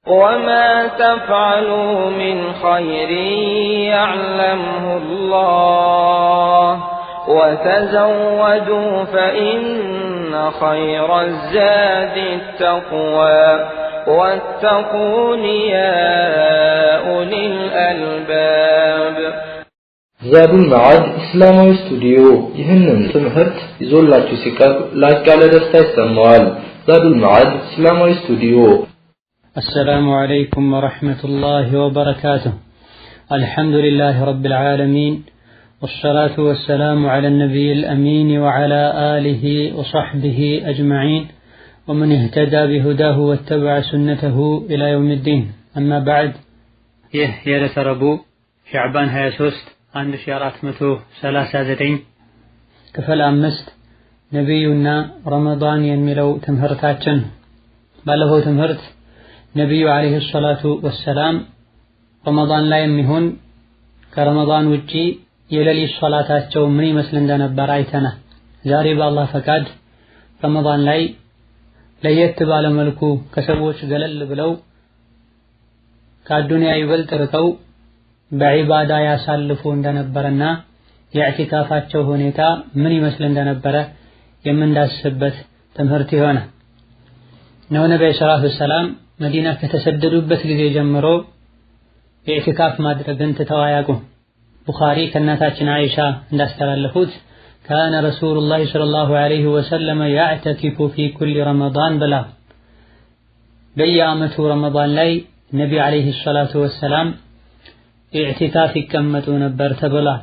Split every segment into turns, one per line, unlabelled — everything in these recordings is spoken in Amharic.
وما تفعلوا من خير يعلمه الله وتزودوا فإن خير الزاد التقوى واتقون يا أولي الألباب።
ዛዱል መዓድ እስላማዊ ስቱዲዮ ይህንን ትምህርት ይዞላችሁ ሲቀርብ ላቅ ያለ ደስታ ይሰማዋል። ዛዱል መዓድ እስላማዊ ስቱዲዮ።
السلام عليكم ورحمة الله وبركاته. الحمد لله رب العالمين، والصلاة والسلام على النبي الأمين وعلى آله وصحبه أجمعين، ومن اهتدى بهداه واتبع سنته إلى يوم الدين. أما بعد፣ ይህ የዕለተ ረቡዕ ሻዕባን 23 1439 ክፍል 5 ነቢዩና ረመዳን የሚለው ትምህርታችን። ባለፈው ትምህርት ነቢዩ ዓለይሂ ሰላቱ ወሰላም ረመዳን ላይ የሚሆን ከረመዳን ውጪ የሌሊት ሶላታቸው ምን ይመስል እንደነበር አይተናል። ዛሬ በአላህ ፈቃድ ረመዳን ላይ ለየት ባለ መልኩ ከሰዎች ገለል ብለው፣ ከአዱንያ ይበልጥ ርቀው በዒባዳ ያሳልፉ እንደነበረና የኢዕቲካፋቸው ሁኔታ ምን ይመስል እንደነበረ የምንዳስስበት ትምህርት ይሆናል። ነው ነብዩ ሰለላሁ ዐለይሂ ወሰለም መዲና ከተሰደዱበት ጊዜ ጀምሮ የኢዕቲካፍ ማድረግን ትተው አያውቁም። ቡኻሪ ከእናታችን አይሻ እንዳስተላለፉት كان رسول الله صلى الله عليه وسلم يعتكف في كل رمضان ብላ፣ በየዓመቱ ረመዳን ላይ ነቢ ዓለይሂ ሰላቱ ወሰላም ኢዕቲካፍ ይቀመጡ ነበር ተብሏል።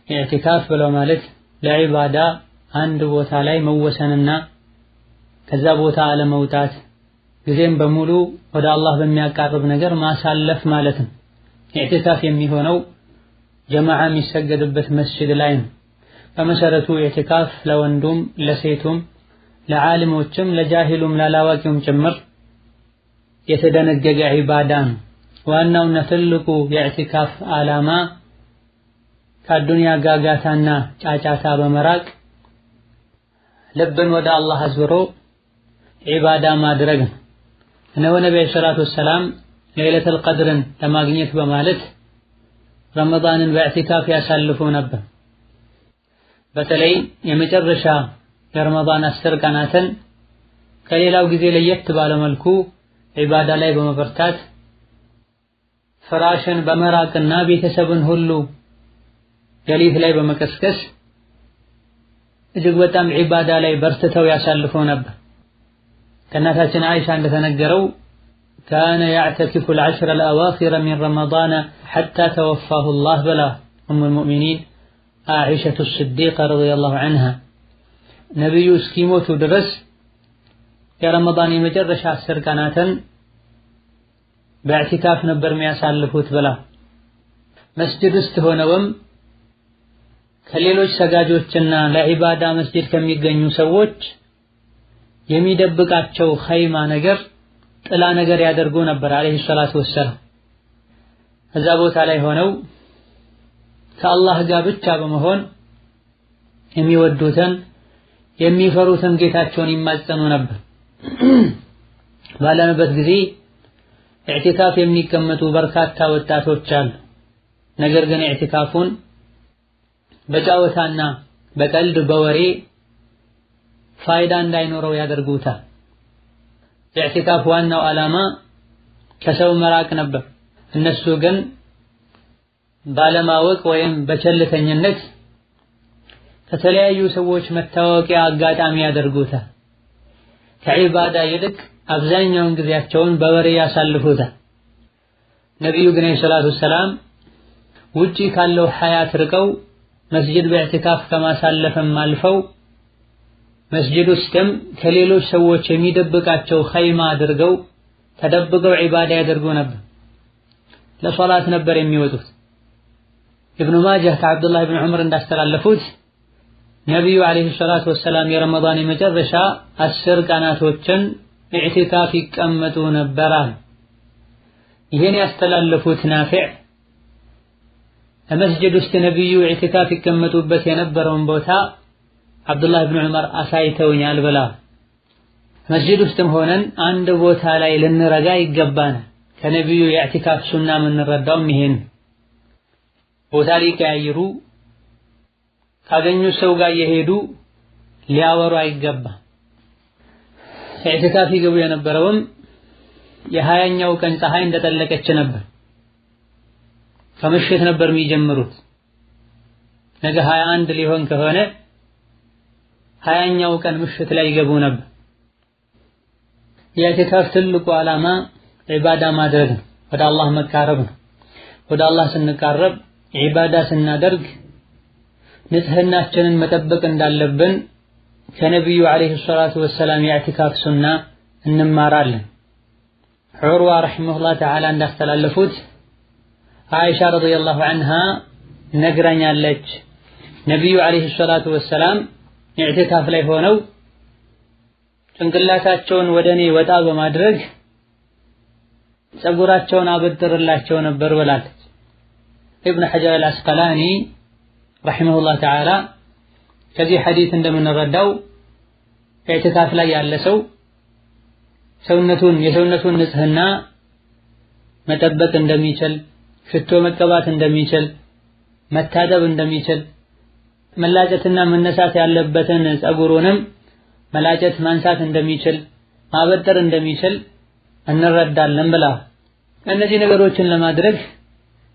ኢዕቲካፍ ብለው ማለት ለዒባዳ አንድ ቦታ ላይ መወሰንና ከዛ ቦታ አለመውጣት፣ ጊዜም በሙሉ ወደ አላህ በሚያቃርብ ነገር ማሳለፍ ማለት ነው። ኢዕቲካፍ የሚሆነው ጀማዓ የሚሰገድበት መስጂድ ላይ ነው። በመሰረቱ ኢዕቲካፍ ለወንዱም ለሴቱም ለዓሊሞችም ለጃሂሉም ላላዋቂውም ጭምር የተደነገገ ዒባዳ ነው። ዋናውና ትልቁ የኢዕቲካፍ ዓላማ ከአዱንያ ጋጋታና ጫጫታ በመራቅ ልብን ወደ አላህ አዝሮ ዒባዳ ማድረግ ነው። እነሆ ነቢ ሰላቱ ወሰላም ለይለተል ቀድርን ለማግኘት በማለት ረመዳንን በኢዕቲካፍ ያሳልፉ ነበር። በተለይ የመጨረሻ የረመዳን 10 ቀናትን ከሌላው ጊዜ ለየት ባለ መልኩ ዒባዳ ላይ በመበርታት፣ ፍራሽን በመራቅና ቤተሰብን ሁሉ ሌሊት ላይ በመቀስቀስ እጅግ በጣም ዒባዳ ላይ በርትተው ያሳልፉ ነበር። ከእናታችን አይሻ እንደተነገረው كان يعتكف العشر الأواخر من رمضان حتى توفاه الله ብላ أم المؤمنين عائشة الصديقة رضي الله عنها፣ ነቢዩ እስኪሞቱ ድረስ የረመዳን የመጨረሻ 10 ቀናትን በኢዕቲካፍ ነበር የሚያሳልፉት ብላ፣ መስጂድ ውስጥ ሆነውም ከሌሎች ሰጋጆችና ለዒባዳ መስጂድ ከሚገኙ ሰዎች የሚደብቃቸው ኸይማ ነገር፣ ጥላ ነገር ያደርጉ ነበር ዓለይሂ ሰላቱ ወሰላም። እዛ ቦታ ላይ ሆነው ከአላህ ጋር ብቻ በመሆን የሚወዱትን የሚፈሩትን ጌታቸውን ይማጸኑ ነበር። ባለንበት ጊዜ ኢዕቲካፍ የሚቀመጡ በርካታ ወጣቶች አሉ። ነገር ግን ኢዕቲካፉን በጫወታና በቀልድ በወሬ ፋይዳ እንዳይኖረው ያደርጉታል። የኢዕቲካፍ ዋናው ዓላማ ከሰው መራቅ ነበር። እነሱ ግን ባለማወቅ ወይም በቸልተኝነት ከተለያዩ ሰዎች መታወቂያ አጋጣሚ ያደርጉታል። ከዒባዳ ይልቅ አብዛኛውን ጊዜያቸውን በወሬ ያሳልፉታል። ነቢዩ ግን ሰላቱ ሰላም ውጪ ካለው ሐያት ርቀው መስጂድ በኢዕቲካፍ ከማሳለፍም አልፈው መስጂድ ውስጥም ከሌሎች ሰዎች የሚደብቃቸው ኸይማ አድርገው ተደብቀው ዒባዳ ያደርጉ ነበር። ለሶላት ነበር የሚወጡት። ኢብኑ ማጃህ ከዓብዱላህ ብን ዑመር እንዳስተላለፉት ነቢዩ ዓለይሂ ሰላቱ ወሰላም የረመዳን የመጨረሻ 10 ቀናቶችን ኢዕቲካፍ ይቀመጡ ነበራል። ይህን ያስተላለፉት ናፊዕ መስጂድ ውስጥ ነቢዩ ኢዕቲካፍ ይቀመጡበት የነበረውን ቦታ ዓብዱላህ ብን ዑመር አሳይተውኛል ብላ። መስጂድ ውስጥም ሆነን አንድ ቦታ ላይ ልንረጋ ይገባናል። ከነቢዩ የኢዕቲካፍ ሱና የምንረዳውም ይሄን ቦታ ሊቀያይሩ ካገኙ ሰው ጋር እየሄዱ ሊያወሩ አይገባም። ኢዕቲካፍ ይገቡ የነበረውም የሃያኛው ቀን ፀሐይ እንደጠለቀች ነበር። ከምሽት ነበር የሚጀምሩት። ነገ 21 ሊሆን ከሆነ 20ኛው ቀን ምሽት ላይ ይገቡ ነበር። የኢዕቲካፍ ትልቁ ዓላማ ዒባዳ ማድረግ ነው፣ ወደ አላህ መቃረብ ነው። ወደ አላህ ስንቃረብ ዒባዳ ስናደርግ ንጽህናችንን መጠበቅ እንዳለብን ከነቢዩ ዓለይሂ ሰላቱ ወሰላም የኢዕቲካፍ ሱና እንማራለን። ዑርዋ ረሒመሁላህ ተዓላ እንዳስተላለፉት አይሻ ረዲየላሁ ዐንሃ ነግራኛለች። ነቢዩ ዓለይሂ ሰላቱ ወሰላም ኢዕቲካፍ ላይ ሆነው ጭንቅላታቸውን ወደ እኔ ወጣ በማድረግ ፀጉራቸውን አበጥርላቸው ነበር ብላለች። ኢብኑ ሐጀር አልአስቀላኒ ረሒመሁላህ ተዓላ ከዚህ ሐዲስ እንደምንረዳው ኢዕቲካፍ ላይ ያለ ሰው ሰውነቱን የሰውነቱን ንጽህና መጠበቅ እንደሚችል፣ ሽቶ መቀባት እንደሚችል፣ መታጠብ እንደሚችል፣ መላጨትና መነሳት ያለበትን ፀጉሩንም መላጨት ማንሳት እንደሚችል፣ ማበጠር እንደሚችል እንረዳለን ብላ እነዚህ ነገሮችን ለማድረግ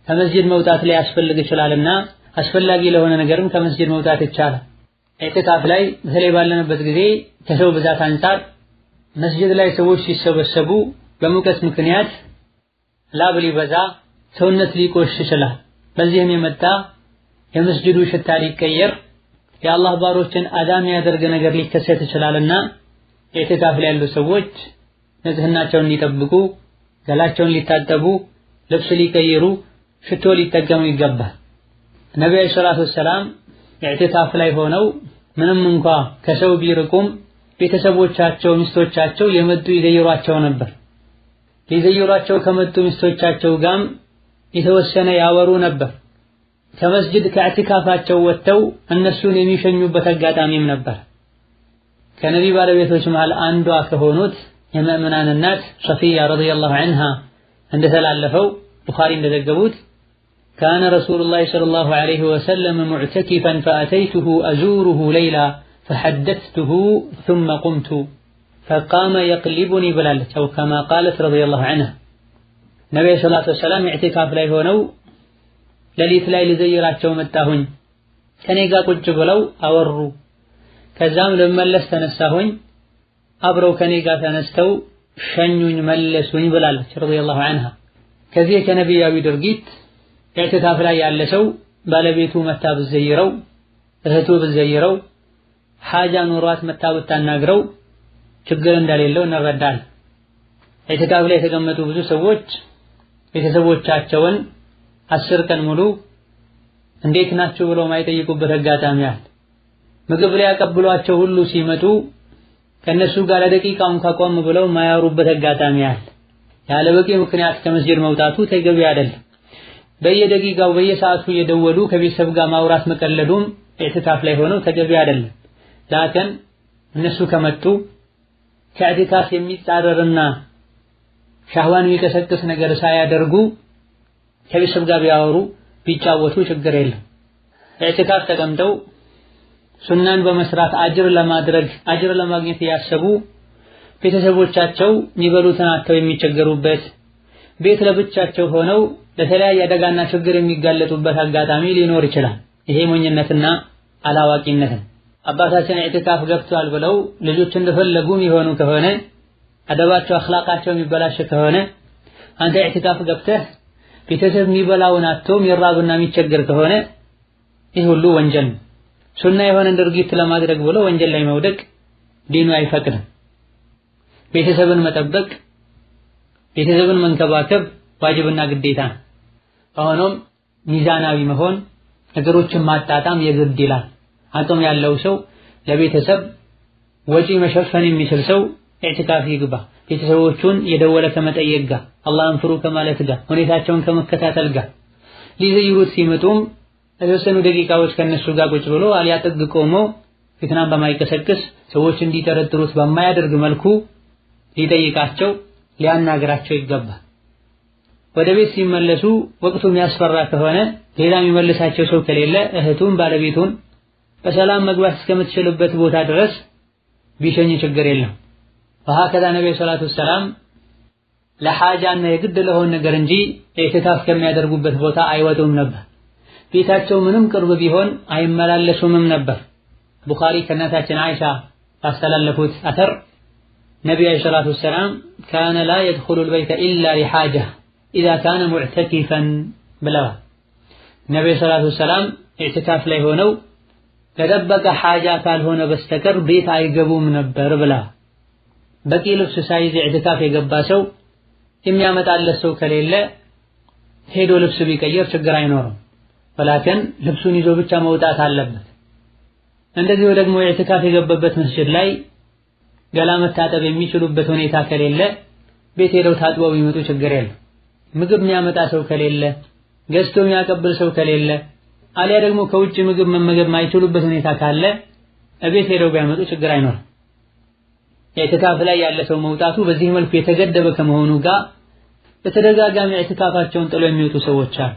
ከመስጂድ መውጣት ላይ ያስፈልግ ይችላልና አስፈላጊ ለሆነ ነገርም ከመስጂድ መውጣት ይቻላል። ኢዕቲካፍ ላይ በተለይ ባለንበት ጊዜ ከሰው ብዛት አንፃር መስጂድ ላይ ሰዎች ሲሰበሰቡ በሙቀት ምክንያት ላብ ሊበዛ ሰውነት ሊቆሽ ይችላል። በዚህም የመጣ የመስጂዱ ሽታ ሊቀየር የአላህ ባሮችን አዳም ያደርግ ነገር ሊከሰት ይችላልና ኢዕቲካፍ ላይ ያሉ ሰዎች ንጽህናቸውን ሊጠብቁ፣ ገላቸውን ሊታጠቡ፣ ልብስ ሊቀይሩ፣ ሽቶ ሊጠቀሙ ይገባል። ነብዩ ሰለላሁ ዐለይሂ ወሰለም ኢዕቲካፍ ላይ ሆነው ምንም እንኳ ከሰው ቢርቁም ቤተሰቦቻቸው ሚስቶቻቸው የመጡ ይዘይሯቸው ነበር። ሊዘይሯቸው ከመጡ ሚስቶቻቸው ጋርም የተወሰነ ያወሩ ነበር። ከመስጂድ ከኢዕቲካፋቸው ወጥተው እነሱን የሚሸኙበት አጋጣሚም ነበር። ከነቢ ባለቤቶች መሃል አንዷ ከሆኑት የምእመናን እናት ሶፊያ ረዲየላሁ ዐንሃ እንደተላለፈው ቡኻሪ እንደዘገቡት كان رسول الله صلى الله عليه وسلم معتكفا فأتيته أزوره ليلا فحدثته ثم قمت فقام يقلبني بلالت أو كما قالت رضي الله عنها። ነብዩ ሰለላሁ ዐለይሂ ወሰለም ኢዕቲካፍ ላይ ሆነው ሌሊት ላይ ልዘይራቸው መጣሁኝ። ከኔ ጋር ቁጭ ብለው አወሩ። ከዛም ልመለስ ተነሳሁኝ። አብረው ከኔ ጋር ተነስተው ሸኙኝ መለሱኝ ብላለች ረዲየላሁ ዐንሃ። ከዚህ ከነቢያዊ ድርጊት ኢዕቲካፍ ላይ ያለ ሰው ባለቤቱ መታ ብትዘይረው፣ እህቱ ብትዘይረው፣ ሐጃ ኑሯት መታ ብታናግረው ችግር እንደሌለው እንረዳለን። ኢዕቲካፍ ላይ የተቀመጡ ብዙ ሰዎች ቤተሰቦቻቸውን 10 ቀን ሙሉ እንዴት ናችሁ ብለው ማይጠይቁበት አጋጣሚ አለ። ምግብ ሊያቀብሏቸው ሁሉ ሲመጡ ከነሱ ጋር ለደቂቃ እንኳን ቆም ብለው ማያወሩበት አጋጣሚ አለ። ያለ በቂ ምክንያት ከመስጂድ መውጣቱ ተገቢ አይደለም። በየደቂቃው በየሰዓቱ እየደወሉ ከቤተሰብ ጋር ማውራት መቀለዱም ኢዕቲካፍ ላይ ሆነው ተገቢ አይደለም። ላከን እነሱ ከመጡ ከኢዕቲካፍ የሚጻረርና ሻህዋን የሚቀሰቅስ ነገር ሳያደርጉ ከቤተሰብ ጋር ቢያወሩ ቢጫወቱ ችግር የለም። ኢዕቲካፍ ተቀምጠው ሱናን በመስራት አጅር ለማድረግ አጅር ለማግኘት ያሰቡ ቤተሰቦቻቸው የሚበሉትን አጥተው የሚቸገሩበት ቤት ለብቻቸው ሆነው ለተለያየ አደጋና ችግር የሚጋለጡበት አጋጣሚ ሊኖር ይችላል። ይሄ ሞኝነትና አላዋቂነት ነው። አባታችን ኢዕቲካፍ ገብቷል ብለው ልጆች እንደፈለጉ የሚሆኑ ከሆነ አደባቸው አኽላቃቸው የሚበላሽ ከሆነ አንተ ኢዕቲካፍ ገብተህ ቤተሰብ የሚበላውን አጥቶ የሚራብና የሚቸገር ከሆነ ይህ ሁሉ ወንጀል ነው። ሱና የሆነ ድርጊት ለማድረግ ብሎ ወንጀል ላይ መውደቅ ዲኑ አይፈቅድም። ቤተሰብን መጠበቅ ቤተሰብን መንከባከብ ዋጅብና ግዴታ ነው። ሆኖም ሚዛናዊ መሆን ነገሮችን ማጣጣም የግድ ይላል። አቅም ያለው ሰው ለቤተሰብ ወጪ መሸፈን የሚችል ሰው ኢዕቲካፍ ይግባ። ቤተሰቦቹን የደወለ ከመጠየቅ ጋር፣ አላህን ፍሩ ከማለት ጋር፣ ሁኔታቸውን ከመከታተል ጋር ሊዘይሩት ሲመጡም ለተወሰኑ ደቂቃዎች ከነሱ ጋር ቁጭ ብሎ አልያ ጥግ ቆሞ ፊትናን በማይቀሰቅስ ሰዎች እንዲጠረጥሩት በማያደርግ መልኩ ሊጠይቃቸው ሊያናግራቸው ይገባል። ወደ ቤት ሲመለሱ ወቅቱ የሚያስፈራ ከሆነ ሌላ የሚመልሳቸው ሰው ከሌለ እህቱን ባለቤቱን በሰላም መግባት እስከምትችልበት ቦታ ድረስ ቢሸኝ ችግር የለም። ወሀከዛ ነብዩ ሰለላሁ ዐለይሂ ወሰለም ለሓጃና የግድ ለሆነ ነገር እንጂ ኢዕቲካፍ ከሚያደርጉበት ቦታ አይወጡም ነበር። ቤታቸው ምንም ቅርብ ቢሆን አይመላለሱምም ነበር። ቡኻሪ ከእናታችን አይሻ ባስተላለፉት አተር ነብዩ ሰለላሁ ዐለይሂ ወሰለም ካነ ላ የድኹሉል በይተ ኢላ ሊሓጃ ኢዛ ካነ ሙዕተኪፈን ብለዋል። ነብዩ ሰለላሁ ዐለይሂ ወሰለም ኢዕቲካፍ ላይ ሆነው ለጠበቀ ሓጃ ካልሆነ በስተቀር ቤት አይገቡም ነበር ብለዋል። በቂ ልብስ ሳይዝ ኢዕቲካፍ የገባ ሰው የሚያመጣለት ሰው ከሌለ ሄዶ ልብስ ቢቀየር ችግር አይኖርም። ወላኪን ልብሱን ይዞ ብቻ መውጣት አለበት። እንደዚሁ ደግሞ ኢዕቲካፍ የገባበት መስጂድ ላይ ገላ መታጠብ የሚችሉበት ሁኔታ ከሌለ ቤት ሄደው ታጥበው ቢመጡ ችግር የለም። ምግብ የሚያመጣ ሰው ከሌለ፣ ገዝቶ የሚያቀብል ሰው ከሌለ፣ አሊያ ደግሞ ከውጭ ምግብ መመገብ የማይችሉበት ሁኔታ ካለ እቤት ሄደው ቢያመጡ ችግር አይኖርም። ኢዕቲካፍ ላይ ያለ ሰው መውጣቱ በዚህ መልኩ የተገደበ ከመሆኑ ጋር በተደጋጋሚ ኢዕቲካፋቸውን ጥለው የሚወጡ ሰዎች አሉ።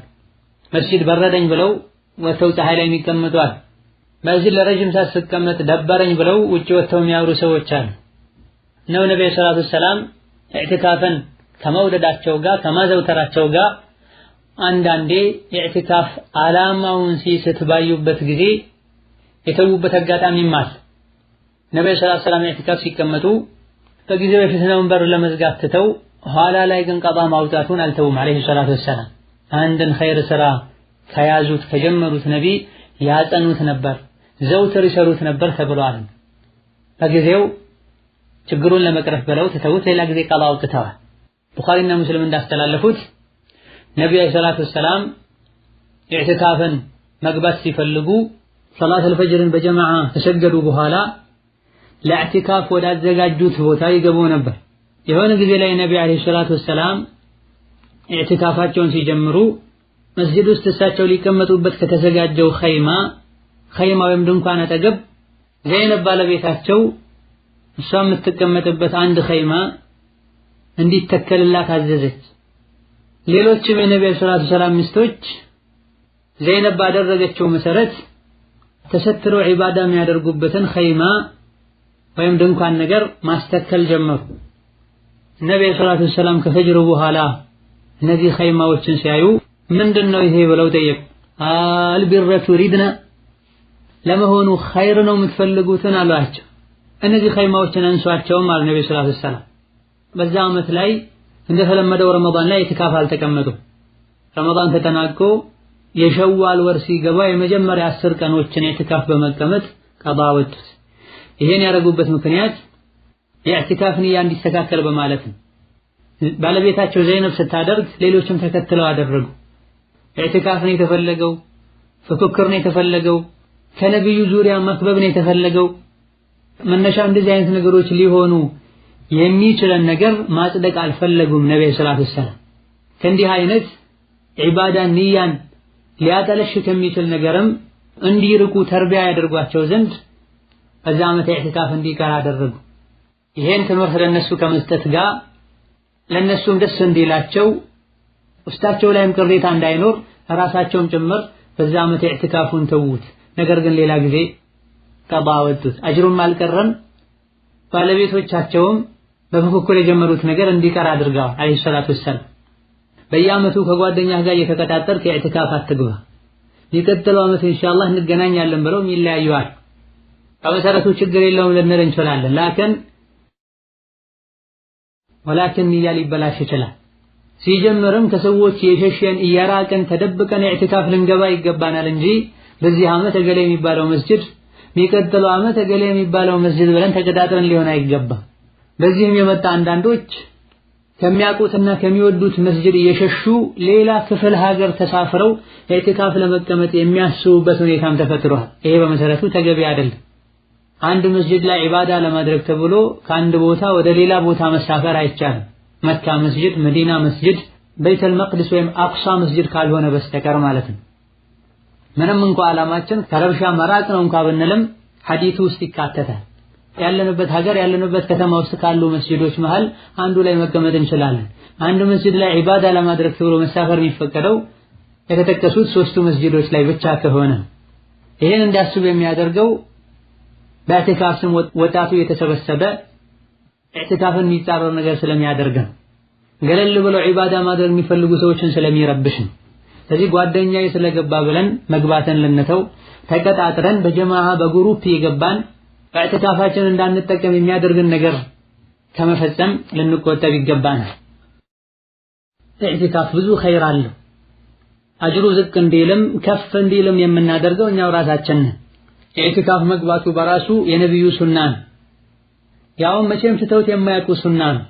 መስጂድ በረደኝ ብለው ወጥተው ፀሐይ ላይ የሚቀመጡ አሉ። መስጂድ ለረጅም ሰዓት ስቀመጥ ደበረኝ ብለው ውጭ ወጥተው የሚያወሩ ሰዎች አሉ። ነው ነብዩ ሰለላሁ ዐለይሂ ወሰለም ኢዕቲካፍን ከመውደዳቸው ጋር ከማዘውተራቸው ጋር አንዳንዴ ኢዕቲካፍ ዓላማውን ሲስት ባዩበት ጊዜ የተዉበት አጋጣሚም አለ። ነብዩ ሰለላሁ ዐለይሂ ወሰለም ኢዕቲካፍ ሲቀመጡ በጊዜው የፊትናውን በር ለመዝጋት ትተው ኋላ ላይ ግን ቀባ ማውጣቱን አልተውም ዐለይሂ ሰላቱ ወሰላም። አንድን ኸይር ስራ ከያዙት ከጀመሩት ነቢ ያጸኑት ነበር፣ ዘውትር ይሰሩት ነበር ተብሏል። በጊዜው ችግሩን ለመቅረፍ ብለው ትተውት ሌላ ጊዜ ቀባ አውጥተዋል። ቡኻሪና ሙስሊም እንዳስተላለፉት ነብዩ ዐለይሂ ሰላቱ ወሰላም ኢዕቲካፍን መግባት ሲፈልጉ ሰላተል ፈጅርን በጀማዓ ከሰገዱ በኋላ ለኢዕቲካፍ ወዳዘጋጁት ቦታ ይገቡ ነበር። የሆነ ጊዜ ላይ ነብዩ ዐለይሂ ሰላቱ ወሰላም ኢዕቲካፋቸውን ሲጀምሩ መስጂድ ውስጥ እሳቸው ሊቀመጡበት ከተዘጋጀው ኸይማ ወይም ድንኳን አጠገብ ዘይነብ ባለቤታቸው እሷ የምትቀመጥበት አንድ ኸይማ እንዲተከልላት አዘዘች። ሌሎችም የነብዩ ሰለላሁ ዐለይሂ ወሰለም ሚስቶች ዘይነብ ባደረገችው መሰረት ተሰትረው ዒባዳ የሚያደርጉበትን ኸይማ ወይም ድንኳን ነገር ማስተከል ጀመሩ። ነብዩ ሰለላሁ ዐለይሂ ወሰለም ከፈጅሩ በኋላ እነዚህ ኸይማዎችን ሲያዩ ምንድነው ይሄ ብለው ጠየቁ። አልቢረ ቱሪድና ለመሆኑ ኸይር ነው የምትፈልጉትን አሏቸው። እነዚህ ኸይማዎችን አንሷቸውም አሉ ነብዩ ሰለላሁ ዐለይሂ ወሰለም። በዛ ዓመት ላይ እንደተለመደው ረመዳን ላይ ኢዕቲካፍ አልተቀመጡም። ረመዳን ተጠናቆ የሸዋል ወር ሲገባ የመጀመሪያ 10 ቀኖችን ኢዕቲካፍ በመቀመጥ ቀዳ ወጡት። ይሄን ያደረጉበት ምክንያት የኢዕቲካፍ ንያ እንዲስተካከል በማለት ነው። ባለቤታቸው ዘይነብ ስታደርግ ሌሎችም ተከትለው አደረጉ። ኢዕቲካፍ ነው የተፈለገው፣ ፍክክር ነው የተፈለገው፣ ከነብዩ ዙሪያ መክበብ ነው የተፈለገው። መነሻ እንደዚህ አይነት ነገሮች ሊሆኑ የሚችለን ነገር ማጽደቅ አልፈለጉም ነብዩ ሰለላሁ ዐለይሂ ወሰለም። ከእንዲህ አይነት ዒባዳ ንያን ሊያጠለሽ ከሚችል ነገርም እንዲርቁ ተርቢያ ያደርጓቸው ዘንድ በዛ ዓመት ኢዕቲካፍ እንዲቀር አደረጉ። ይሄን ትምህርት ለነሱ ከመስጠት ጋር ለነሱም ደስ እንዲላቸው ውስጣቸው ላይም ቅሬታ እንዳይኖር ራሳቸውም ጭምር በዛ ዓመት ኢዕቲካፉን ተውት። ነገር ግን ሌላ ጊዜ ቀባ ወጡት። አጅሩም አልቀረም፣ ባለቤቶቻቸውም በፉክክር የጀመሩት ነገር እንዲቀር አድርገዋል ዐለይሂ ሰላቱ ወሰላም። በየዓመቱ ከጓደኛህ ጋር እየተቀጣጠርክ ኢዕቲካፍ አትግባ፣ የሚቀጥለው ዓመት ኢንሻአላህ እንገናኛለን ብለው ይለያዩዋል። በመሰረቱ ችግር የለውም ልንል እንችላለን። ወላኪን ንያ ሊበላሽ ይችላል። ሲጀምርም ከሰዎች የሸሸን እየራቅን ተደብቀን ኢዕቲካፍ ልንገባ ይገባናል እንጂ በዚህ ዓመት እገሌ የሚባለው መስጂድ የሚቀጥለው ዓመት እገሌ የሚባለው መስጂድ ብለን ተቀጣጥረን ሊሆን አይገባም። በዚህም የመጣ አንዳንዶች ከሚያውቁትና ከሚወዱት መስጂድ እየሸሹ ሌላ ክፍል ሀገር ተሳፍረው ኢዕቲካፍ ለመቀመጥ የሚያስቡበት ሁኔታም ተፈጥሯል። ይሄ በመሰረቱ ተገቢ አይደለም። አንድ መስጂድ ላይ ዒባዳ ለማድረግ ተብሎ ከአንድ ቦታ ወደ ሌላ ቦታ መሳፈር አይቻልም። መካ መስጂድ፣ መዲና መስጂድ፣ ቤተል መቅደስ ወይም አቅሳ መስጂድ ካልሆነ በስተቀር ማለት ነው። ምንም እንኳን ዓላማችን ከረብሻ መራቅ ነው እንኳን ብንልም ሐዲቱ ውስጥ ይካተታል። ያለንበት ሀገር ያለንበት ከተማ ውስጥ ካሉ መስጂዶች መሃል አንዱ ላይ መቀመጥ እንችላለን። አንድ መስጂድ ላይ ዒባዳ ለማድረግ ተብሎ መሳፈር የሚፈቀደው የተጠቀሱት ሶስቱ መስጂዶች ላይ ብቻ ከሆነ ይሄን እንዲያስብ የሚያደርገው በኢዕቲካፍ ስም ወጣቱ የተሰበሰበ ኢዕቲካፍን የሚጻረር ነገር ስለሚያደርግ ነው። ገለል ብለው ዒባዳ ማድረግ የሚፈልጉ ሰዎችን ስለሚረብሽ ነው። ስለዚህ ጓደኛዬ ስለገባ ብለን መግባትን ልንተው ተቀጣጥረን በጀማዓ በ group የገባን በኢዕቲካፋችን እንዳንጠቀም የሚያደርግን ነገር ከመፈጸም ልንቆጠብ ይገባናል። ኢዕቲካፍ ብዙ ኸይር አለው። አጅሩ ዝቅ እንዲልም ከፍ እንዲልም የምናደርገው እኛው ራሳችን ነን። ኢዕቲካፍ መግባቱ በራሱ የነብዩ ሱና ነው። ያውም መቼም ትተውት የማያውቁ ሱና ነው።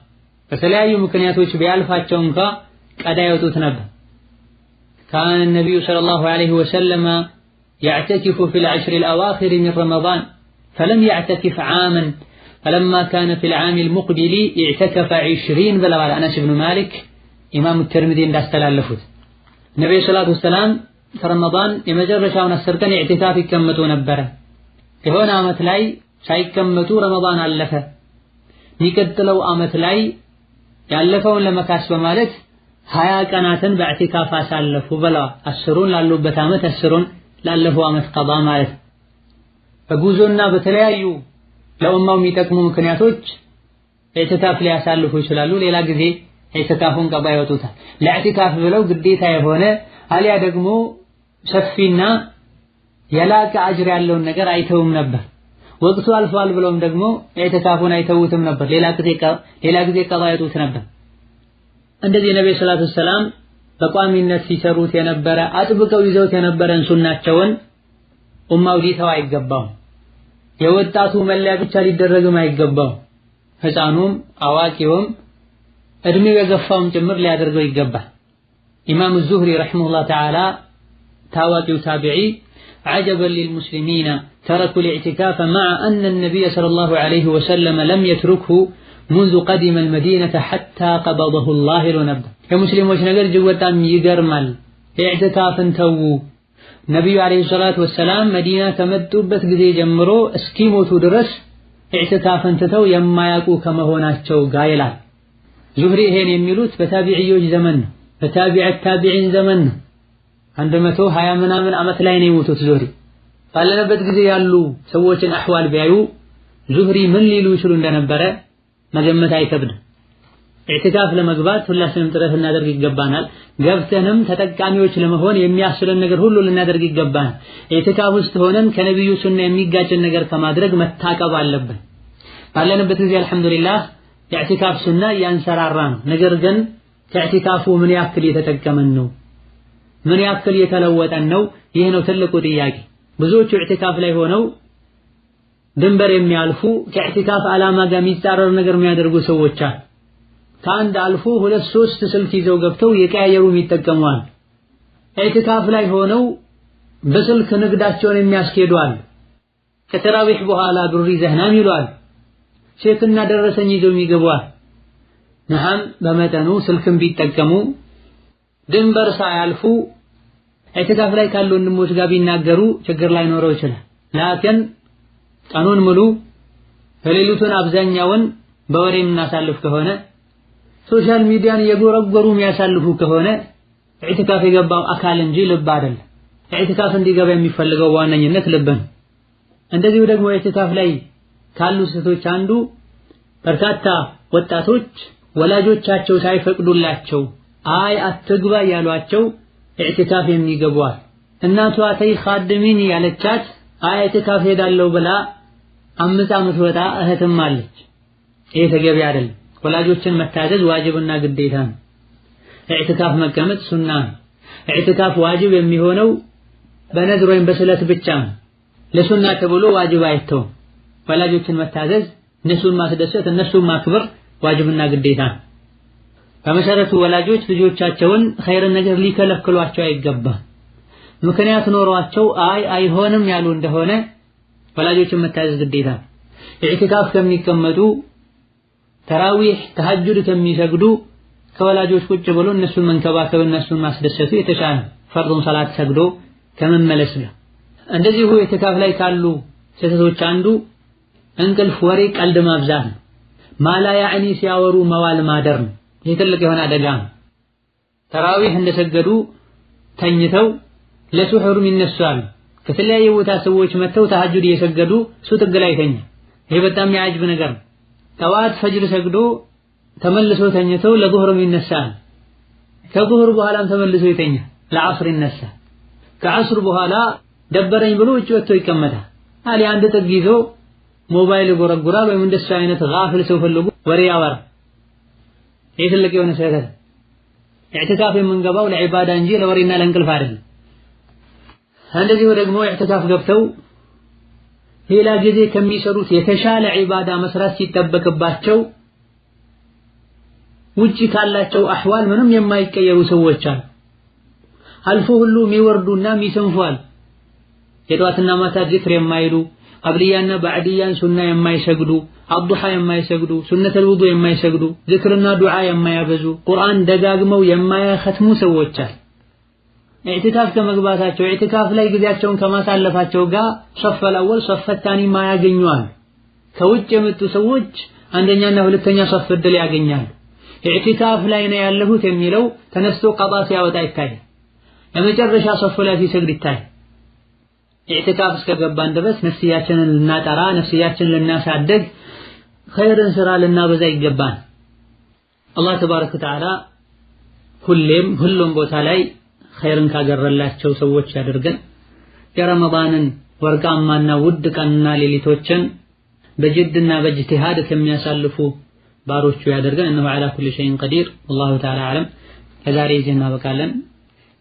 በተለያዩ ምክንያቶች ቢያልፋቸው እንኳ ቀዳ ያወጡት ነበር። كان النبي صلى الله عليه وسلم يعتكف في العشر الأواخر من رمضان فلم يعتكف عاما فلما كان في العام المقبل اعتكف 20 ብለዋል አነስ ብኑ ማሊክ ኢማሙ ተርሚዚ እንዳስተላለፉት። ነብዩ ሰለላሁ ዐለይሂ ወሰለም ከረመዳን የመጨረሻውን 10 ቀን ኢዕቲካፍ ይቀመጡ ነበር። የሆነ አመት ላይ ሳይቀመጡ ረመዳን አለፈ። የሚቀጥለው አመት ላይ ያለፈውን ለመካስ በማለት 20 ቀናትን በኢዕቲካፍ አሳለፉ ብለዋል። 10ሩን ላሉበት አመት 10ሩን ላለፈው አመት ቀዳ ማለት። በጉዞና በተለያዩ ለኡማው የሚጠቅሙ ምክንያቶች ኢዕቲካፍ ሊያሳልፉ ይችላሉ። ሌላ ጊዜ ኢዕቲካፉን ቀዳ ይወጡታል። ለኢዕቲካፍ ብለው ግዴታ የሆነ አሊያ ደግሞ ሰፊና የላቀ አጅር ያለውን ነገር አይተውም ነበር። ወቅቱ አልፏል ብለውም ደግሞ ኢዕቲካፉን አይተውትም ነበር። ሌላ ጊዜ ቀዳ ይወጡት ነበር። እንደዚህ ነብዩ ሰለላሁ ዐለይሂ ወሰለም በቋሚነት ሲሰሩት የነበረ አጥብቀው ይዘውት የነበረን ሱናቸውን ኡማው ሊተው አይገባው። የወጣቱ መለያ ብቻ ሊደረግም አይገባው። ህፃኑም አዋቂውም እድሜው የገፋውም ጭምር ሊያደርገው ይገባል። ኢማም ዙህሪ رحمه الله تعالى ታዋቂው ታቢዒ عجبا للمسلمين تركوا الاعتكاف مع أن النبي صلى الله عليه وسلم لم يتركه منذ قدم المدينة حتى قبضه الله ነበር። የሙስሊሞች ነገር እጅግ በጣም ይገርማል። ኢዕቲካፍን ተዉ። ነብዩ عليه الصلاة والسلام መዲና ከመጡበት ጊዜ ጀምሮ እስኪሞቱ ድረስ ኢዕቲካፍን ትተው የማያውቁ ከመሆናቸው ጋር ይላል። ዙህሪ ይሄን የሚሉት በታቢዒዮች ዘመን ነው፣ በታቢዕ ታቢዒን ዘመን ነው። 120 ምናምን ዓመት ላይ ነው የሞቱት ዙህሪ። ባለንበት ጊዜ ያሉ ሰዎችን አህዋል ቢያዩ ዙህሪ ምን ሊሉ ይችሉ እንደነበረ መገመት አይከብድም። ኢዕቲካፍ ለመግባት ሁላችንም ጥረት ልናደርግ ይገባናል። ገብተንም ተጠቃሚዎች ለመሆን የሚያስችለን ነገር ሁሉ ልናደርግ ይገባናል። ኢዕቲካፍ ውስጥ ሆነን ከነብዩ ሱና የሚጋጭን ነገር ከማድረግ መታቀብ አለብን። ባለንበት ጊዜ አልሐምዱሊላህ የኢዕቲካፍ ሱና እያንሰራራ ነው። ነገር ግን ከኢዕቲካፉ ምን ያክል የተጠቀመን ነው? ምን ያክል የተለወጠን ነው? ይህ ነው ትልቁ ጥያቄ። ብዙዎቹ ኢዕቲካፍ ላይ ሆነው ድንበር የሚያልፉ ከኢዕቲካፍ ዓላማ ጋር የሚጻረር ነገር የሚያደርጉ ሰዎች አሉ። ከአንድ አልፎ 2 3 ስልክ ይዘው ገብተው የቀያየሩ ይጠቀማሉ። ኢዕቲካፍ ላይ ሆነው በስልክ ንግዳቸውን የሚያስኬዱ አሉ። ከተራዊህ በኋላ ብር ይዘህናም ይሏል። ቼክና ደረሰኝ ይዘው የሚገቡ አሉ። ነሐም በመጠኑ ስልክም ቢጠቀሙ ድንበር ሳያልፉ ኢዕቲካፍ ላይ ካሉ ወንድሞች ጋር ቢናገሩ ችግር ላይኖረው ይችላል። ላኪን ቀኑን ሙሉ ሌሊቱን አብዛኛውን በወሬ የምናሳልፍ ከሆነ social media ን እየጎረጎሩ የሚያሳልፉ ከሆነ ኢዕቲካፍ የገባው አካል እንጂ ልብ አይደለም። ኢዕቲካፍ እንዲገባ የሚፈልገው በዋነኝነት ልብ ነው። እንደዚሁ ደግሞ ኢዕቲካፍ ላይ ካሉ ስህተቶች አንዱ በርካታ ወጣቶች ወላጆቻቸው ሳይፈቅዱላቸው አይ አትግባ ያሏቸው ኢዕቲካፍ የሚገቧል። እናቷ ተይ ኻድሚን ያለቻት አይ ኢዕቲካፍ ሄዳለሁ ብላ 5 ዓመት ወጣ እህትም አለች። ይሄ ተገቢ አይደለም። ወላጆችን መታዘዝ ዋጅብና ግዴታ ነው። ኢዕቲካፍ መቀመጥ ሱና ነው። ኢዕቲካፍ ዋጅብ የሚሆነው በነዝር ወይም በስለት ብቻ ነው። ለሱና ተብሎ ዋጅብ አይተውም። ወላጆችን መታዘዝ፣ እነሱን ማስደሰት፣ እነሱን ማክበር ዋጅብና ግዴታ ነው። በመሰረቱ ወላጆች ልጆቻቸውን ኸይር ነገር ሊከለክሏቸው አይገባም። ምክንያት ኖሯቸው አይ አይሆንም ያሉ እንደሆነ ወላጆችን መታዘዝ ግዴታ ነው። ኢዕቲካፍ ከሚቀመጡ ተራዊህ ተሐጁድ ከሚሰግዱ ከወላጆች ቁጭ ብሎ እነሱን መንከባከብ እነሱን ማስደሰቱ የተሻለ ፈርዱን ሰላት ሰግዶ ከመመለስ ነው። እንደዚሁ ኢዕቲካፍ ላይ ካሉ ስህተቶች አንዱ እንቅልፍ፣ ወሬ፣ ቀልድ ማብዛት ነው። ማላ ያዕኒ ሲያወሩ መዋል ማደር ነው። ይህ ትልቅ የሆነ አደጋ ነው። ተራዊህ እንደሰገዱ ተኝተው ለሱሑርም ይነሳሉ። ከተለያየ ቦታ ሰዎች መጥተው ተሐጁድ እየሰገዱ እሱ ጥግ ላይ ይተኛል። ይሄ በጣም የሚያጅብ ነገር ነው። ጠዋት ፈጅር ሰግዶ ተመልሶ ተኝተው ለዙህርም ይነሳል። ከዙህር በኋላም ተመልሶ ይተኛል፣ ለዐስር ይነሳል። ከዐስር በኋላ ደበረኝ ብሎ ውጭ ወጥቶ ይቀመጣል። አሊ አንድ ጥግ ይዞ ሞባይል ይጎረጉራል፣ ወይም እንደሱ አይነት ጋፍል ሰው ፈልጎ ወሬ ያወራል። ይህ ትልቅ የሆነ ስህተት። ኢዕቲካፍ የምንገባው ለዒባዳ እንጂ ለወሬና ለእንቅልፍ አይደለም። እንደዚሁ ደግሞ ኢዕቲካፍ ገብተው ሌላ ጊዜ ከሚሰሩት የተሻለ ዒባዳ መስራት ሲጠበቅባቸው ውጪ ካላቸው አህዋል ምንም የማይቀየሩ ሰዎች አሉ። አልፎ ሁሉ የሚወርዱና የሚሰንፉ አሉ። የጧትና ማታ ዚክር የማይሉ፣ ቀብልያና ባዕድያን ሱና የማይሰግዱ፣ አዱሃ የማይሰግዱ፣ ሱነተል ውዱእ የማይሰግዱ፣ ዚክርና ዱዓ የማያበዙ፣ ቁርአን ደጋግመው የማያኸትሙ ሰዎች አሉ። ኢዕቲካፍ ከመግባታቸው ኢዕቲካፍ ላይ ጊዜያቸውን ከማሳለፋቸው ጋር ሶፈል አወል ሶፈ ታኒ ማያገኙ አሉ። ከውጭ የመጡ ሰዎች አንደኛና ሁለተኛ ሶፍ እድል ያገኛሉ። ኢዕቲካፍ ላይ ነው ያለሁት የሚለው ተነስቶ ቀጣ ሲያወጣ ይታያል። የመጨረሻ ሶፍ ላይ ሲሰግድ ይታያል። ኢዕቲካፍ እስከገባን ድረስ ነፍስያችንን ልናጠራ፣ ነፍስያችንን ልናሳድግ፣ ኸይርን ስራ ልናበዛ ይገባል። አላህ ተባረከ ወተዓላ ሁሌም ሁሉም ቦታ ላይ ኸይርን ካገረላቸው ሰዎች ያደርገን። የረመዳንን ወርቃማና ውድ ቀንና ሌሊቶችን በጅድና በእጅቲሃድ ከሚያሳልፉ ባሮቹ ያደርገን። እነሆ ዐላ ኩሊ ሸይን ቀዲር። ወላሁ ተዓላ አዕለም። ለዛሬ እዚህ እናበቃለን።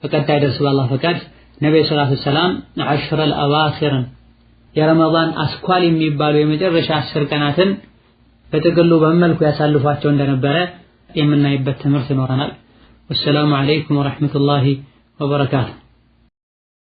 በቀጣይ ደርስ በአላህ ፈቃድ ነብዩ ሰለላሁ ዐለይሂ ወሰለም ዐሽረል አዋኺርን የረመዳን አስኳል የሚባሉ የመጨረሻ 10 ቀናትን በጥቅሉ በመልኩ ያሳልፏቸው እንደነበረ የምናይበት ትምህርት ይኖረናል። ወሰላሙ ዐለይኩም ወረሕመቱላሂ ወበረካቱ።